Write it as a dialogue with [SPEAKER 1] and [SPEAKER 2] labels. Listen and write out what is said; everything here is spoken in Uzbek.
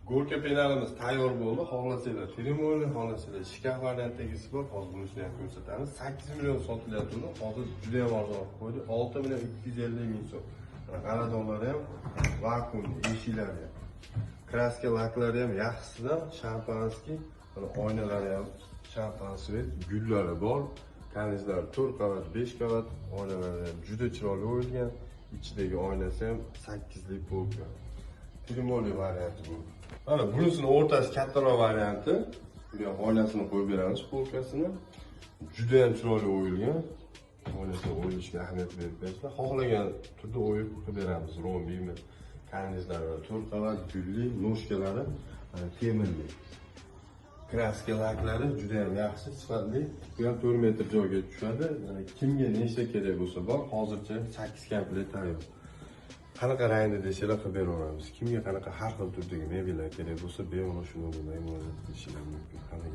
[SPEAKER 1] Горка penalimiz tayyor bo'ldi. Xohlasanglar terimoli, xohlasanglar shkaf variantdagisi bor. Hozir bunisini ham ko'rsatamiz. 8 million sotilyapti. Hozir juda ham arzon qilib qo'ydik. 6 million 250 ming so'm. Mana g'aladonlari ham vakuum, eshiklari ham. Краска laklari ham yaxshisidan шампанский, mana oynalari ham шампан цвет, gullari bor. Karnizlari 4 qavat, 5 qavat, oynalari ham juda chiroyli o'yilgan. Ichidagi oynasi ham 8lik polka. Trimoli varianti bu. Mana bunisini o'rtasi kattaroq varianti. Bu yoq oynasini qo'yib beramiz, polkasini. Juda ham chiroyli o'yilgan. Oynasini o'yilishga ahamiyat berib berasizlar. Xohlagan turda o'yib qilib beramiz. Rombiymi, karnizlari 4 qavat, gulli, ножка lari mana temirli. Краска laklari juda ham yaxshi, sifatli. Bu ham 4 metr joyga tushadi. Mana kimga nechta kerak bo'lsa bor. Hozircha 8 komplekt tayyor. Qanaqa rangda desanglar qilib beraveramiz. Kimga qanaqa har xil turdagi mebellar kerak bo'lsa, bemalol shu nomerlarga murojaat qilishingiz mumkin. Hammaga.